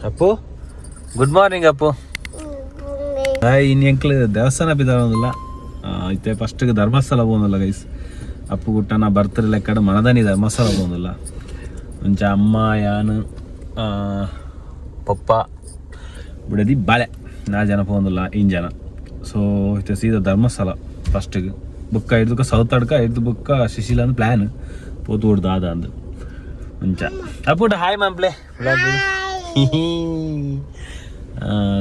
ಅಪ್ಪು, good morning ಅಪ್ಪು. Hi. ಇನ್ನು ಎಂಕ್ಲು ದೇವಸ್ಥಾನ ಬಿದ್ದಾರಲ್ಲ. ಇತ್ತೆ ಫಸ್ಟ್ಗೆ ಧರ್ಮಸ್ಥಳ ಪೋವೊಂದುಲ್ಲ ಗೈಸ್. ಅಪ್ಪು ಗುಟ್ಟನ ಬರ್ತಾರೆ ಲೆಕ್ಕಡ್ ಮನದನಿ ಧರ್ಮಸ್ಥಳ ಪೋವೊಂದುಲ್ಲ. ಒಂಚ ಅಮ್ಮ, ಯಾನ್, ಪಪ್ಪ, ಬುಡದಿ, ಬಾಳೆ, ನಾಲ್ ಜನ ಪೋವೊಂದುಲ್ಲ, ಇನ್ ಜನ. ಸೊ ಇತ್ತೆ ಸೀದಾ ಧರ್ಮಸ್ಥಳ ಫಸ್ಟ್ಗೆ. ಬುಕ್ಕ ಹಿಡ್ದು ಸೌತ್ ಅಡ್ಕ ಹಿಡ್ದು ಬುಕ್ಕ ಶಿಶಿಲ ಅಂದ್ ಪ್ಲ್ಯಾನ್ ಪೋತು ಹೊಡ್ದು ಆದ ಅಂದು ಒಂಚ. ಅಪ್ಪುಟ ಹಾಯ್ ಮಾಂಪ್ಲೆ.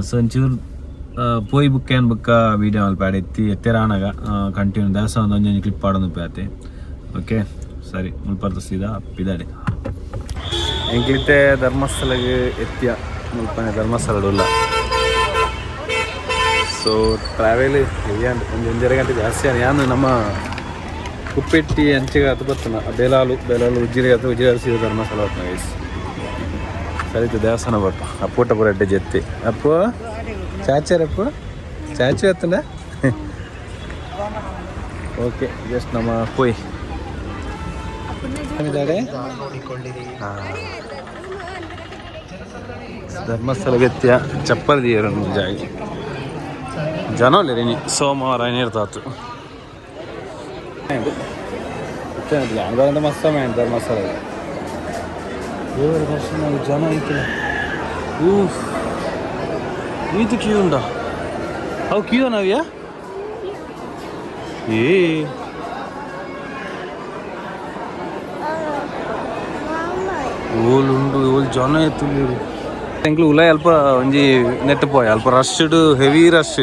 ಸೊ ಒಂಚೂರು ಪೋಯಿ ಬುಕ್ಕ ಏನ್ ಬುಕ್ಕ ವೀಡಿಯೋ ಮಲ್ಪ ಎತ್ತಿ ಎತ್ತೆರಾನಗ ಕಂಟಿನ್ಯೂ ದೇವಸ್ಥಾನ ಒಂಜೊಂಜಿ ಕ್ಲಿಪ್ ಆಡೋದು ಆತೆ. ಓಕೆ, ಸರಿ, ಮುಲ್ಪರ್ದ ಸೀದಾ ಪಿದಾಡೆ. ಎಂಕ್ಲಿತ್ತೆ ಧರ್ಮಸ್ಥಳಗೆ ಎತ್ತಿಯ. ಮುಲ್ಪನೆ ಧರ್ಮಸ್ಥಳ ಉಲ್ಲ. ಸೊ ಟ್ರಾವೆಲ್ ಒಂದು ಒಂಜರೆ ಗಂಟೆ ಜಾಸ್ತಿ. ಯಾನು ನಮ್ಮ ಕುಪ್ಪೆಟ್ಟಿ ಅಂಚೆಗೆ ಅದು ಬರ್ತನ, ಬೇಲಾಲು, ಬೇಲಾಲು ಉಜ್ಜಿರೆ ಅದು, ಉಜ್ಜಿರೆ ಸೀದಾ ಧರ್ಮಸ್ಥಳ ಬರ್ತನ ಗೈಸ್. ಸರಿ, ದೇವಸ್ಥಾನ ಬರ್ಪ. ಅಪ್ಪುಟ ಪೂರ ಎಡ್ಡೆ ಜೆತ್ತಿ. ಅಪ್ಪು, ಚಾಚಾರಪ್ಪು, ಚಾಚು ಎತ್ತಂಡ. ಓಕೆ, ಜಸ್ಟ್ ನಮ್ಮ ಪೋಯ್ ಇದ್ದಾರೆ. ಧರ್ಮಸ್ಥಳ ಗೆತ್ತಿಯ. ಚಪ್ಪಲ್ ದಿಯರು ಜಾಗಿ. ಜನ ಉಲ್ಲೆರ್. ಸೋಮವಾರ ಏನಿರ್ತಾತು ಮಸ್ತ್ ಸಮಯ. ಧರ್ಮಸ್ಥಳ ದೇವರ ದರ್ಶನ ಜನ ಐತಿಲ್ಲ. ಊಫ್, ಈತ ಕ್ಯೂ ಉಂಡಾ? ಅವು ಕ್ಯೂ ನಾವ್ಯಾ? ಏ, ಓಲ್ ಉಂಡು, ಓಲ್ ಜನ ಎತ್ತುಲ್ಲೆರ್. ಎಂಕ್ಲು ಉಲಾಯಿ ಅಲ್ಪ ಒಂಜಿ ನೆಟ್ ಪೋಯ. ಅಲ್ಪ rush, heavy rush.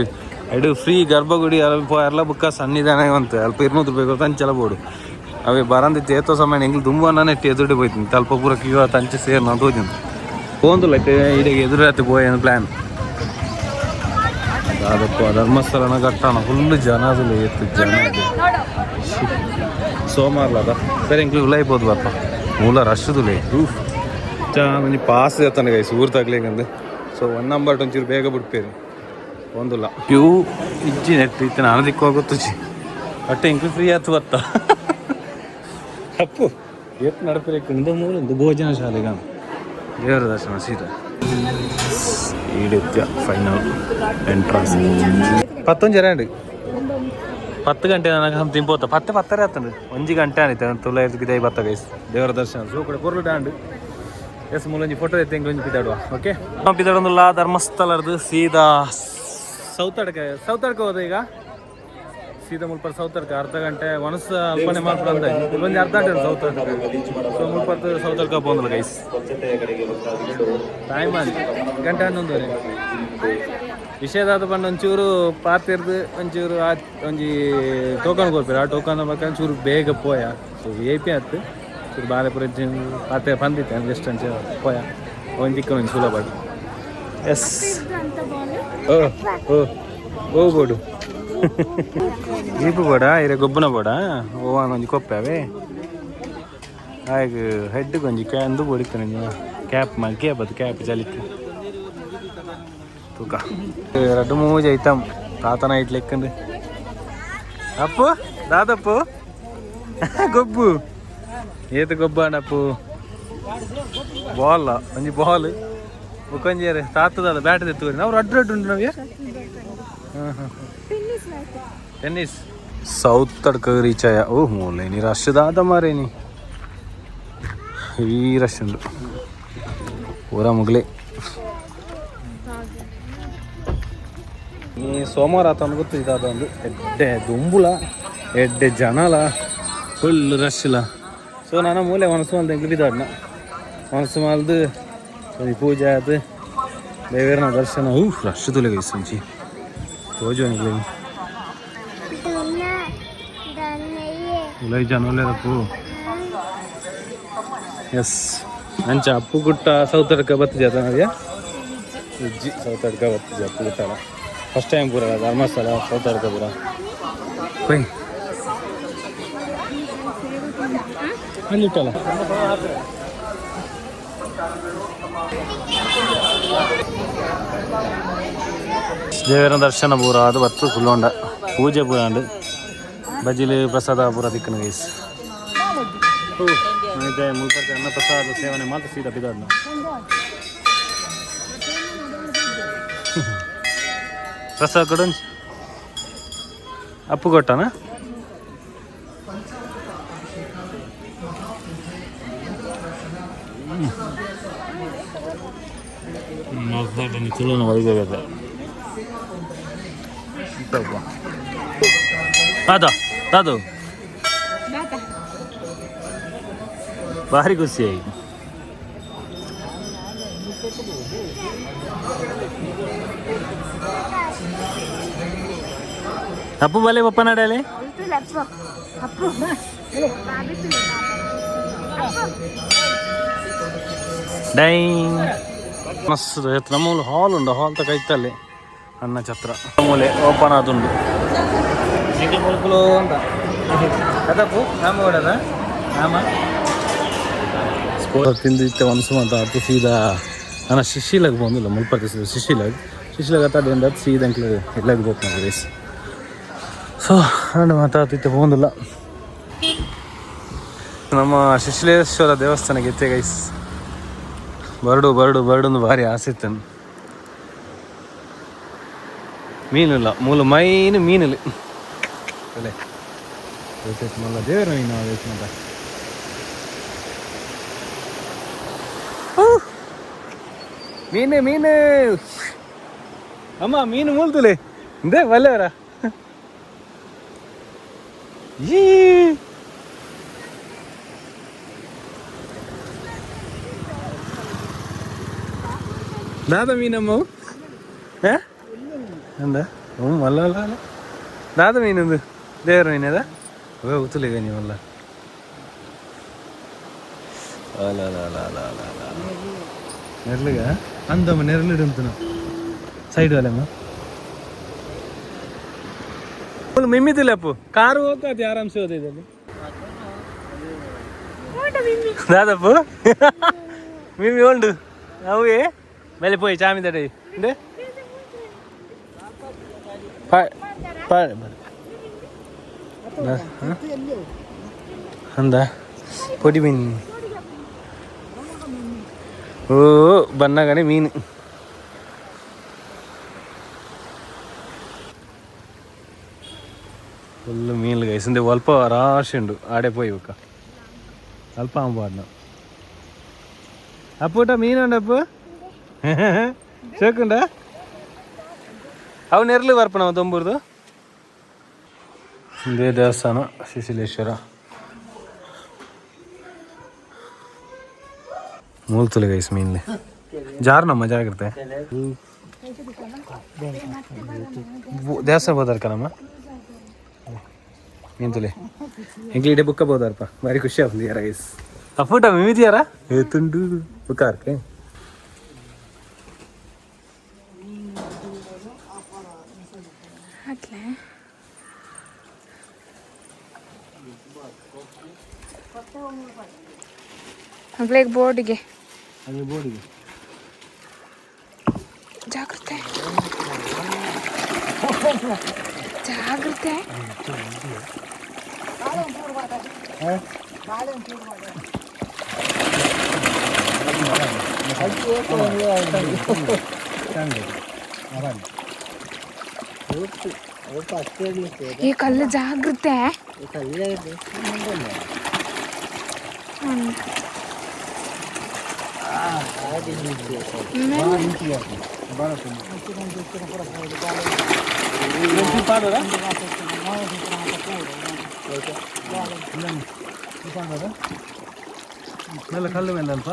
I do free ಗರ್ಭಗುಡಿ ಅಲ್ಪ ಪೋಯರ್ಲ ಬುಕ್ಕ ಸನ್ನಿಧಾನ ಬಂತು. ಅಲ್ಪ 200 ರೂಪಾಯಿ ಕೊಡ್ತು ಅಂಚಲ ಬೋಡು. ಅವೇ ಬರಂದಿತ್ತು ಏತೋ ಸಮಯ. ಎಂಕ್ಲು ದುಂಬು ನೆಟ್ಟಿ ಎದುರುಡೆ ಪೋಯ್ತೀನಿ. ಅಲ್ಪ ಪೂರ ಕ್ಯೂ ಆತ. ಅಂಚೆ ಸೇರ್ ನಾನು ತೋಜಿಂದು ಪೋಂದುಲ್ಲ. ಇತ್ತೆ ಇಡೆಗೆ ಎದುರು ಪೋಯ ಪ್ಲಾನ್. ಅದಪ್ಪ ಧರ್ಮಸ್ಥಳನ ಕಟ್ಟಣ. ಫುಲ್ ಜನ ಅದುಲ್ಲ, ಏತ್ ಜನ ಇದೆ. ಸೋಮವಾರ್ಲ ಅದ. ಸರಿ, ಎಂಕ್ಲು ಉಲಾಯಿ ಪೋದು ಬರ್ಪ. ಮೂಲ ರಶ್ ತುಲೆ. ಒಂಜಿ ಪಾಸ್ ಎತ್ತಂಡ ಗೈಸ್ ಊರು ತಗ್ಲಿಕ್ಕಂದು. ಸೊ ಒನ್ ನಂಬರ್ ಒಂಚೂರು ಬೇಗ ಬಿಡ್ಪೇರು. ಒಂದುಲ್ಲ, ಕ್ಯೂ ಇಜ್ಜಿ ನೆಟ್. ಇತ್ತೆ ನಾನು ದಿಕ್ಕು ಗೊತ್ತುಜಿ. ಬಟ್ ಎಂಕ್ಲು ಫ್ರೀ ಆತು ಬತ್ತ. ಅಪ್ಪು, ಏತ್ ನಡಪರೆ ಇಂದ ಮೂಲ ಇಂದು ಭೋಜನ ಶಾಲೆಗ. ದೇವರ ದರ್ಶನ ಸೀದಾ ಈಡೆತ್ಯ. Final entrance. ಪತ್ತೊಂಜರ ಉಂಡು. 10 ಗಂಟೆ ನನಗೆ ಸಮಥಿಂಗ್ ಪೋತ. ಪತ್ತೆ ಪತ್ತರ ಆತಂಡು. 1 ಗಂಟೆ ಆನಿತ್ತೆ ತುಲ ಗಿದೈ ಬತ್ತ ಗೈಸ್. ದೇವರ ದರ್ಶನ ಸೂ ಕೂಡ ಪೊರ್ಲು ಡ್ಯಾಂಡ್. ಎಸ್, ಮೂಲೊಂಜಿ ಫೋಟೋ ಎತ್ತೆ ಒಂಜಿ ಪಿದಾಡುವ. ಓಕೆ, ಪಿದಾಡೊಂದುಲ್ಲ. ಧರ್ಮಸ್ಥಳರ್ದು ಸೀದಾ ಸೌತ್ ಅಡ್ಕ. ಸೌತ್ ಅಡ್ಕ ಹೋದ ಈಗ ಸೀದಾ ಮುಲ್ಪ ಸೌತ್ ಅಡ್ಕ. ಅರ್ಧ ಗಂಟೆ ಒಣಸ ಅಲ್ಪನೆ ಮಾಡ್ಕೊಂಡು ಅಂದಾಜು ಒಂದು ಅರ್ಧ ಗಂಟೆ ಸೌತ್ ಅಡ್ಕ. ಸೊ ಮುಲ್ಪ ಸೌತ್ ಅಡ್ಕ ಪೋಂದಲ್ಲ ಗೈಸ್. ಟೈಮ್ ಗಂಟೆ 11:30. ವಿಷಯದಾದ ಪಂಡ ಒಂಚೂರು ಪಾತಿರ್ದು ಒಂಚೂರು ಆ ಒಂಜಿ ಟೋಕನ್ ಕೊರ್ಪೆರ್. ಆ ಟೋಕನ್ ಬಕ್ಕ ಒಂಚೂರು ಬೇಗ ಪೋಯ. ಸೊ ವಿ I P ಆತು. ಚೂರು ಬಾಲೆ ಪೂರ ಪಾತೆ ಪಂದಿತ್ತೆ. ಜಸ್ಟ್ ಅಂಚ ಪೋಯ. ಒಂಜಿ ಒಂಜಿ ಸುಲಭ. ಎಸ್, ಓ ಓ ಓ, ಬೋಡು ಜೀಪು ಬೋಡ. ಇರೆ ಗೊಬ್ಬನ ಬೋಡ. ಓ, ಒಂಜಿ ಕೊಪ್ಪೆ ಅವೇ. ಹಾಗೆ ಹೆಡ್ ಒಂಜಿ ಕ್ಯಾಂದು ಬೋಡಿತ್ತು. ಕ್ಯಾಪ್ ಮಲ್ಕೆ ಬತ್ತು. ಕ್ಯಾಪ್ ಚಲಿಕ್ ತೂಕ. ರಡ್ಡು ಮೂಜಿ ಐಟಮ್ ತಾತನ ಐಟ್ ಲೆಕ್ಕಂದು. ಅಪ್ಪು, ದಾದಪ್ಪು, ಗೊಬ್ಬು ಏತು ಗೊಬ್ಬ ಅಪ್ಪು. ಬಾಲ್, ಒಂಜಿ ಬಾಲ್ ಬೊಕೊಂಜಿ ತಾತದ ಬ್ಯಾಟ್ ತೆತ್ತು. ನಾವು ರಡ್ಡು ರಡ್ಡು ಉಂಟು ನಮಗೆ. ಹಾಂ ಹಾಂ, ಟೆನ್ನಿಸ್. ಸೌತ್ ಅಡ್ಕ ರೀಚ್ ಆಯ. ಓ ಮೂಲೆ ನೀ ರಶ್ ದಾದ ಮಾರೇನಿ. ಹೆವಿ ರಶ್ ಉಂಡು ಪೂರ ಮುಗ್ಲೆ. ಈ ಸೋಮವಾರ ಆತ ಗೊತ್ತು. ಇದಾದ ಒಂದು ಎಡ್ಡೆ ದುಂಬುಲ, ಎಡ್ಡೆ ಜನಲ, ಫುಲ್ ರಶ್ ಇಲ್ಲ. ಸೊ ನಾನು ಮೂಲೆ ಮನಸ್ಸು ಮಲ್ದ ಎಂಕ್ಲು ಬಿದ್ದಾಡ್ನ ಮನಸ್ಸು ಮಲ್ದು ಈ ಪೂಜೆ ಆತು, ದೇವೇರ್ನ ದರ್ಶನ. ಹೂ, ರಶ್ ತುಲೆ ಗೈಸ್. ಒಂಚಿ ತೋಜು ನಿಕ್ಲೆ. ಉಲೈ ಜನ ಉಲ್ಲೆರಪ್ಪು. ಎಸ್, ಅಂಚ ಅಪ್ಪು ಗುಟ್ಟ ಸೌತ್ ಅಡ್ಕ ಬತ್ತು ಜಾತ ನವ್ಯ ಉಜ್ಜಿ. ಸೌತ್ ಅಡ್ಕ ಬತ್ತು ಅಪ್ಪು ಗುಟ್ಟಾಲ. ಫಸ್ಟ್ ಟೈಮ್ ಪೂರ ಧರ್ಮಸ್ಥಳ ಸೌತ್ ಅಡ್ಕ ಪೂರ ಪೊಯ್ ಅಲ್ಲಿ ಇಟ್ಟಲ್ಲ. ದೇವರ ದರ್ಶನ ಪೂರ ಅದು ಬತ್ತು. ಫುಲ್ ಪೂಜೆ ಪೂರ ಉಂಡು. ಬಜಿಲು ಪ್ರಸಾದ ಪೂರ ತಿಕ್ಕನ ಗೈಸ್. ಮುಲ್ಪರ್ತಿ ಅನ್ನ ಪ್ರಸಾದ ಸೇವನೆ ಮಾತ್ರ ಸೀದಾ ಬಿದಾಡ್ನ. ಪ್ರಸಾದ ಕೊಡು. ಅಪ್ಪು ಕೊಟ್ಟನ. ದಾದಾ ದಾದು ಭಾರಿ ಖುಷಿ ಆಯ್ತು. ಅಪ್ಪು ಬಲೆ ಪಪ್ಪ ನಡಲೆ. ಡೈ ಮಸ್ತ್ ಛತ್ರ ಮೂಲು ಹಾಲ್ ಉಂಡು, ಹಾಲ್ ತಕ ಇತ್ತಲ್ಲಿ ಅನ್ನ ಛತ್ರ ಮೂಲೆ ಓಪನ್ ಆದುಂಡು. ಮುಲ್ಕುಲು ಅಂತ ಅದಪ್ಪು ನಾಮ ಓಡದ ನಾಮ ತಿಂದು ಇತ್ತೆ ಒಂದು ಅಂತ ಅದು ಸೀದಾ ನನ್ನ ಶಿಶಿಲಾಗ್ ಬಂದಿಲ್ಲ ಮುಲ್ಪತಿ ಶಿಶಿಲಾಗ್ ಶಿಶಿಲಾಗ್ ಅತ್ತ ಅದೇಂದ ಸೀದಾ ಅಂಕ್ಲ ಎಲ್ಲಾಗ ಬೋಪ್ನ ರೇಸ್. ಸೊ ನಾನು ಮಾತಾಡ್ತಿತ್ತೆ ಬಂದಿಲ್ಲ ನಮ್ಮ ಶಿಶಿಲೇಶ್ವರ ದೇವಸ್ಥಾನಕ್ಕೆ ಇತ್ತೆ ಗೈಸ್. ಬರಡು ಬರಡು ಬರಡು ಭಾರಿ ಆಸೆ ಇತ್ತು. ಮೀನಿಲ್ಲ ಮೂಲ ಮೈನ್ ಮೀನಿಲ್ಲ ಅಲ್ಲೇ ಮಲ್ಲ ದೇವರ ಮೀನು ಮಾತ. ಮೀನು ಮೀನು ಅಮ್ಮ ಮೀನು ಮೂಲ್ತುಲೆ ಇಂದೇ ಬಲ್ಲೆವರ ಈ ದಾದ ಮೀನಮ್ಮ ಅಂದ ಹ್ಞೂ ಮಲ್ಲ ಅಲ್ಲ ಅಲ್ಲ ದಾದ ಮೀನೊಂದು ದೇವರ ಮೀನದ ಅವೇ ಉತ್ತಲಿಗ ನೀವಲ್ಲ ಅಲ್ಲ ಅಲ್ಲ ಅಲ್ಲ ಅಲ್ಲ ಅಲ್ಲ ಅಲ್ಲ ನೆರ್ಲಿಗ ಅಂದಮ್ಮ ನೆರಳಿಡುಂತನ ಸೈಡ್ ಅಲ್ಲಮ್ಮ ಮಿಮ್ಮಿತಿಲ್ಲ ಅಪ್ಪು ಕಾರು ಹೋಗ್ತದೆ ಆರಾಮ್ಸೆ ಹೋದ ದಾದಪ್ಪು ಮಿಮ್ಮಿ ಉಂಡು ಅವೇ ಮೇಲೆ ಪೋಯಿ ಚಾಮಿದಡೆ ಇಂದೆ ಅಂದ ಪೊಡಿ ಮೀನು ಓ ಬನ್ನಗನೆ ಮೀನು ಫುಲ್ ಮೀನು ಗೈಸ್. ಇಂದೆ ಅಲ್ಪ ರಾಶಿ ಉಂಡು ಆಡೆ ಪೋಯಿ ಬೊಕ್ಕ ಅಲ್ಪ ಅಂಬಾಡ್ನ ಅಪ್ಪುಟ ಮೀನು ಉಂಡಪ್ಪು ಚೋಕುಂಡ ಅವು ನೆರ್ಲು ಬರ್ಪಣ ದೊಂಬೂರ್ದು. ಇದೇ ದೇವಸ್ಥಾನ ಶಿಶಿಲೇಶ್ವರ ಮೂಲ್ತುಲೆ ಗೈಸ್ ಮೀನ್ಲೆ ಜಾರ್ನಮ್ಮ ಜಾಗ್ರತೆ ದೇವಸ್ಥಾನ ಬೋದಾರ್ಕನಮ್ಮ ಮೀನ್ ತುಲೆ ಎಂಕ್ಲಿ ಇಡೇ ಬುಕ್ಕ ಬೋದಾರಪ್ಪ ಭಾರಿ ಖುಷಿ ಆಗ್ತದೆ ಯಾರ ಗೈಸ್. ಅಫೋಟ ಮಿಮಿತಿಯಾರ ಏ ತುಂಡು ಬುಕ್ಕಾರ್ಕೆ ಅಟ್ಲೆ ಅಗ್ಲೇಗ್ ಬೋರ್ಡಿಗೆ ಅದೇ ಬೋರ್ಡಿಗೆ ಜಾಗ್ರತೆ ಜಾಗ್ರತೆ. ಈ ಕಲ್ಲು ಜಾಗ್ರತೆ. ಮೆಲ್ಲ ಕಲ್ಲು ಮೇಲೆ ಅಲ್ಪ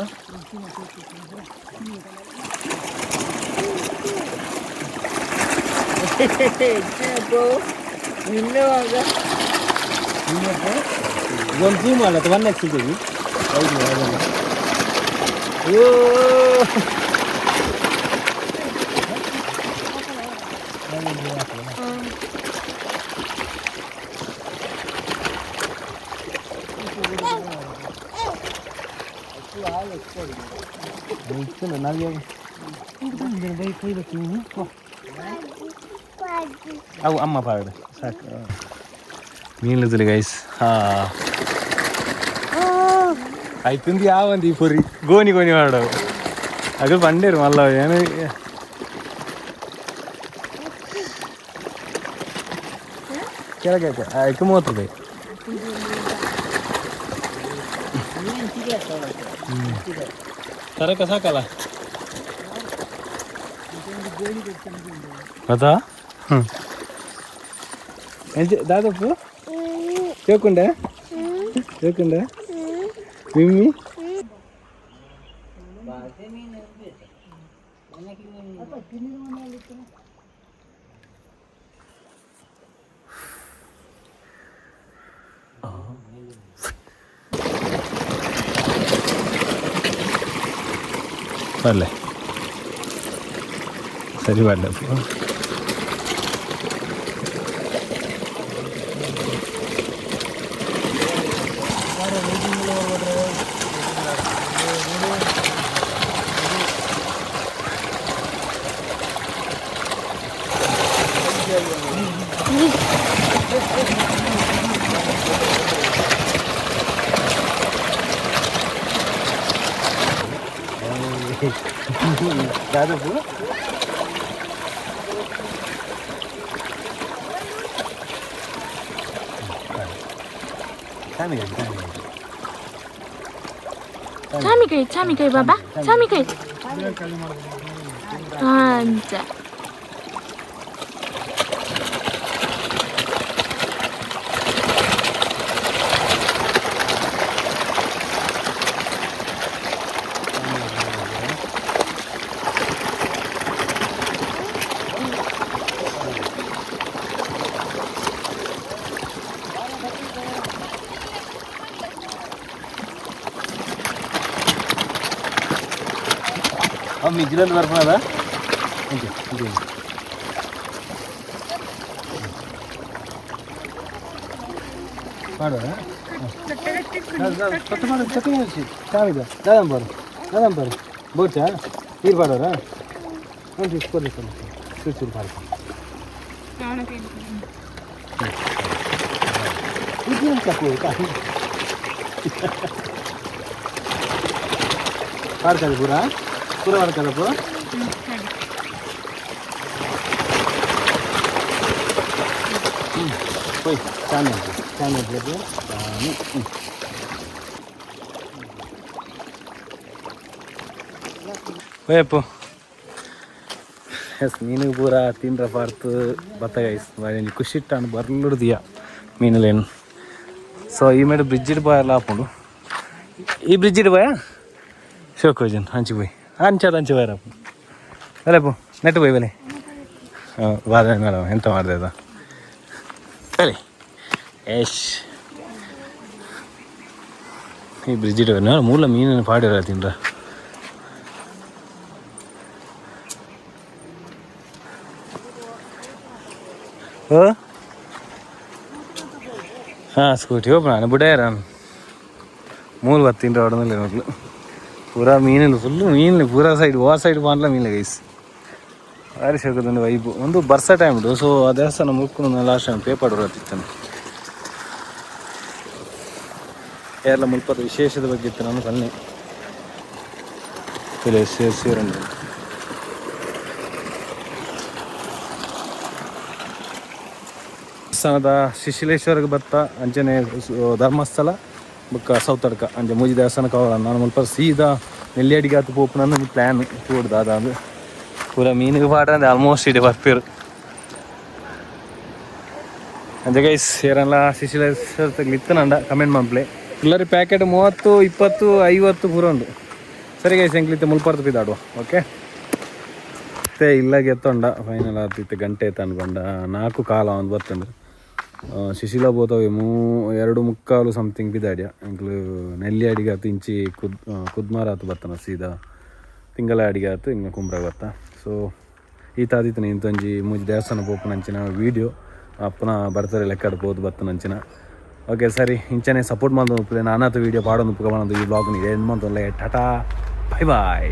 ಒಂದು ಜೂಮ್ ಅಲ್ಲ ಒನ್ ಎಕ್ಸ್ ಇದ್ದೀವಿ. ಓ ಅವು ಅಮ್ಮ ಪಾಡು ಸಾಕು ಮೀನು ಗೈಸ್. ಹಾ ಆಯ್ತಿಂದು ಯಾವಂದು ಈ ಪೊರಿ ಗೋಣಿ ಗೋಣಿ ಮಾಡವು ಅದು ಬಂಡೇರು ಮಲ್ಲ ಏನು. ಕೆಳಗೆ ಹಾಕಿ 30 ರೂಪಾಯಿ. ತರಕ ಸಾಕಲ್ಲ ಅದಾ? ಹ್ಞೂ ದಾದಪ್ಪು ಚೋಕುಂಡೆ ಚೋಕುಂಡೆ ಮಿಮ್ಮಿ. ಬರಲೆ ಸರಿ ಬರಲೆ. ದಾದಪ್ಪು ಚಾಮಿಕೈ ಚಾಮಿಕೈ ಬಾಬಾ ಚಾಮಿಕೈ ಅಂಚ. ಮಿಜ್ಜಿಲಲ್ಲಿ ಬರ್ಪದ ಅಂಚೆ ಅಂಚೆ ಮಾಡುವ ಕೊಟ್ಟು ಮಾಡು ಚಕ್ಕ ಮಾಡಿಸಿ ಚಾವಿದ ದಾದಂ ಬಾರು ದಾದಂ ಬಾರು ಬೋಚಾ ನೀರು ಪಾಡೋರಾ ಒಂದು ಕೊಡಿ ಕೊಡಿ ಚೂರು ಚೂರು ಪಾಡು ಪಾಡ್ತದೆ ಪೂರ ಪೂರ ಪಾಡ್ತದೆ ಪೂರ. ಹೋಯ್ ಚಾಮಿ ಚಾಮಿ ಚಾಮಿ. ಹೋಯಪ್ಪು. ಎಸ್ ಮೀನು ಪೂರ ತಿಂದ್ರ ಪಾರ್ತು ಬತ್ತ ಗೈಸ್. ಒಂಜಿ ಖುಷಿ ಇಟ್ಟಾನು ಬರ್ಲುಡ್ದಿಯ ಮೀನುಲೇನು. ಸೊ ಈ ಮೇಡ ಬ್ರಿಡ್ಜ್ ಪೋಯಲ್ಲ ಆಪುಂಡು. ಈ ಬ್ರಿಡ್ಜ್ ಪೋಯ ಶೋಕ್ ಹೋಜನ್ ಅಂಚಿ ಪೋಯ್ ಅಂಚಾದ ಅಂಚಿ ಪೋಯರ ಬಲೆ ಪೋ ನೆಟ್ಟು ಪೋಯ್ ಬಲೆ ಬಾದ ಮೇಡಮ್ ಎಂತ ಮಾಡಿದೆ ಅದು ಸರಿ ಏಶ್ ಈ ಬ್ರಿಡ್ಜ್ ಮೂಲ ಮೀನಿನ ಪಾಡಿರ ತಿಂದ್ರ. ಹಾಂ ಸ್ಕೂಟಿ ಓಪನ್ ಬುಡಾರ ಮೂಲು ಬತ್ತಿಂಡ್ರ ಅವಡನಲ್ಲ ಮಕ್ಕಳು ಪೂರಾ ಮೀನು ಫುಲ್ಲು ಮೀನು ಪೂರಾ ಸೈಡ್ ಓ ಸೈಡ್ ಪಾಂಡ್ಲ ಮೀನು ಗೈಸ್. ಭಾರಿ ಶೋಕದಂಡು ವೈಬು ಒಂದು ಬರ್ಸ ಟೈಮ್ ಉಂಟು. ಸೊ ಆ ದೇವಸ್ಥಾನ ಮುಲ್ಕೊಂಡು ಲಾಸ್ಟ್ ಟೈಮ್ ಪೇಪರ್ ಬರತ್ತಿತ್ತು. ಕೇರಳ ಮುಲ್ಪದ ವಿಶೇಷದ ಬಗ್ಗೆ ಇತ್ತು ನಾನು ಸನ್ನೆ ಸೇರ್ ಸೇರುಂಡು. ದೇವಸ್ಥಾನದ ಶಿಶಿಲೇಶ್ವರಗೆ ಬತ್ತ ಅಂಚನೆ ಧರ್ಮಸ್ಥಳ ಬೊಕ್ಕ ಸೌತಡ್ಕ ಅಂಚೆ ಮೂಜಿ ದೇವಸ್ಥಾನ ಕವಳ. ನಾನು ಮುಲ್ಪ ಸೀದಾ ನೆಲ್ಲಿಯಡಿಗೆ ಆತು ಪೋಪುನ ಪ್ಲ್ಯಾನ್ ತೋಡ್ದು ಅದಾದ ಪೂರ ಮೀನಿಗೆ ಪಾಡ ಅಂದ್ರೆ ಆಲ್ಮೋಸ್ಟ್ ಇಡೀ ಬರ್ಪೇರು. ಅಂಚೆ ಗೈಸ್ ಏರಲ್ಲ ಶಿಶಿಲೇಶ್ವರ ಇತ್ತನಂಡ ಕಮೆಂಟ್ ಮನ್ಪ್ಲೆ. ಫುಲ್ಲರಿ ಪ್ಯಾಕೆಟ್ 30 20 50 ಪೂರ ಉಂಡು. ಸರಿ ಗೈಸ್ ಎಂಕ್ಲಿತ್ತೆ ಮುಲ್ಪರ್ದು ಪಿದಾಡುವ. ಓಕೆ ಮತ್ತೆ ಇಲ್ಲಾಗೆ ಎತ್ತೊಂಡ ಫೈನಲ್ ಆತಿತ್ತು ಗಂಟೆ ಅನ್ಕೊಂಡ 4 ಕಾಲ ಒಂದು ಬರ್ತಂದ್ರೆ ಶಿಶಿಲ ಬೋತವೆ 2:45 ಸಮಥಿಂಗ್ ಬಿದಾಡ್ಯ. ಎಂಕ್ಲು ನೆಲ್ಲಿ ಅಡಿಗೆ ಆತು ಇಂಚಿ ಕುದ್ಮಾರ ಆತು ಬರ್ತಾನ ಸೀದಾ ತಿಂಗಳ ಅಡಿಗೆ ಆತು ಹಿಂಗೆ ಕುಂಬ್ರಾಗ ಬರ್ತಾ. ಸೊ ಈ ತಾದಿತ್ತನ ಇಂತೊಂಜಿ ಮೂಜಿ ದೇವಸ್ಥಾನ ಪೋಪುನಂಚಿನ ವೀಡಿಯೋ ಅಪ್ಪನ ಬರ್ತಾರೆ ಲೆಕ್ಕಡ್ ಪೋದು ಬರ್ತನಂಚಿನ. ಓಕೆ ಸರಿ ಇಂಚನೆ ಸಪೋರ್ಟ್ ಮಾಡ್ದು ನಾನಾತು ವೀಡಿಯೋ ಪಾಡೊಂದು ಪುಕ ಈ ಬ್ಲಾಗ್ ಎಂಡ್ ಮಂತೊಂದು. Tata bye boy.